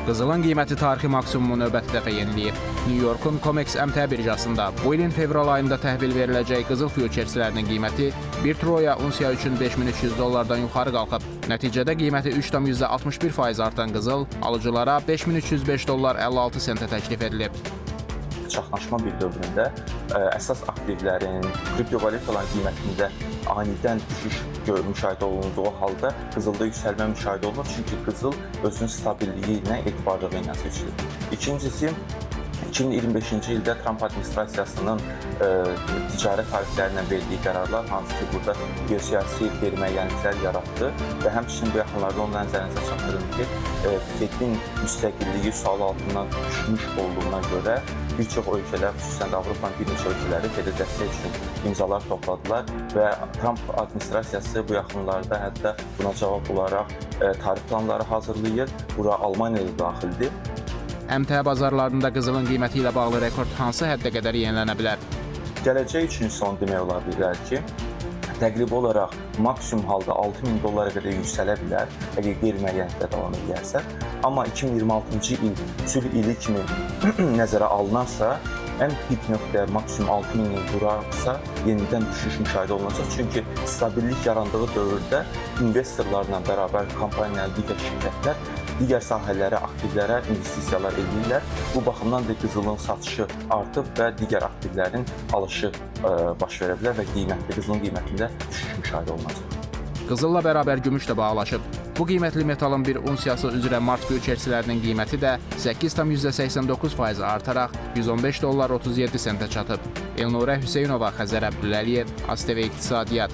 Qızılın qiyməti tarixi maksimumu növbəti dəfə yeniləyib. New Yorkun COMEX əmtəə birjasında bu ilin fevral ayında təhvil veriləcək qızıl fyuçerslərinin qiyməti bir troya unsiya üçün 5300 dollardan yuxarı qalxıb. Nəticədə qiyməti 3,61% artan qızıl alıcılara 5305 dollar 56 sentə təklif edilib. Çaxnaşma bir dövründə əsas aktivlərin, kriptovalyutaların qiymətində anidən düşüş müşahidə olunduğu halda qızılda yüksəlmə müşahidə olunur. Çünki qızıl özünün stabilliyi ilə, etibarlılığı ilə seçilir. İkincisi, 2025-ci ildə Tramp administrasiyasının ticarət tarifləri ilə verdiyi qərarlar, hansı ki, burada geosiyasi qeyri-müəyyənliklər yaratdı və həmçinin bu yaxınlarda onu nəzərinizə çatdırım ki, Fed-in müstəqilliyi sual altından düşmüş olduğuna görə bir çox ölkələr, xüsusən də Avropanın bir neçə ölkələri Fed-ə dəstək üçün imzalar topladılar və Tramp administrasiyası bu yaxınlarda hətta buna cavab olaraq tarif planları hazırlayır. Bura Almaniya da daxildir. Əmtəə bazarlarında qızılın qiyməti ilə bağlı rekord hansı həddə qədər yenilənə bilər? Gələcək üçün son demək ola bilər ki, təqribi olaraq maksimum halda 6000 dollara qədər yüksələ bilər, əgər qeyri-müəyyənliklə davam edərsə. Amma 2026-cı il sülh ili kimi nəzərə alınarsa, ən pik nöqtə maksimum 6000 vurarsa, yenidən düşüş müşahidə olunacaq. Çünki stabillik yarandığı dövrdə investorlarla bərabər kompaniya, digər şirkətlər digər sahələrə, aktivlərə investisiyalar edirlər. Bu baxımdan da qızılın satışı artıb və digər aktivlərin alışı baş verə bilər və qiymətdə, qızılın qiymətində düşüş müşahidə olunacaq. Qızılla bərabər gümüş də bahalaşıb. Bu qiymətli metalın bir unsiyası üzrə mart fyuçerslərinin qiyməti də 8,89% artaraq 115 dollar 37 sentə çatıb. Elnurə Hüseynova, Xəzər Əbdüləliyev, ASTV İqtisadiyyat.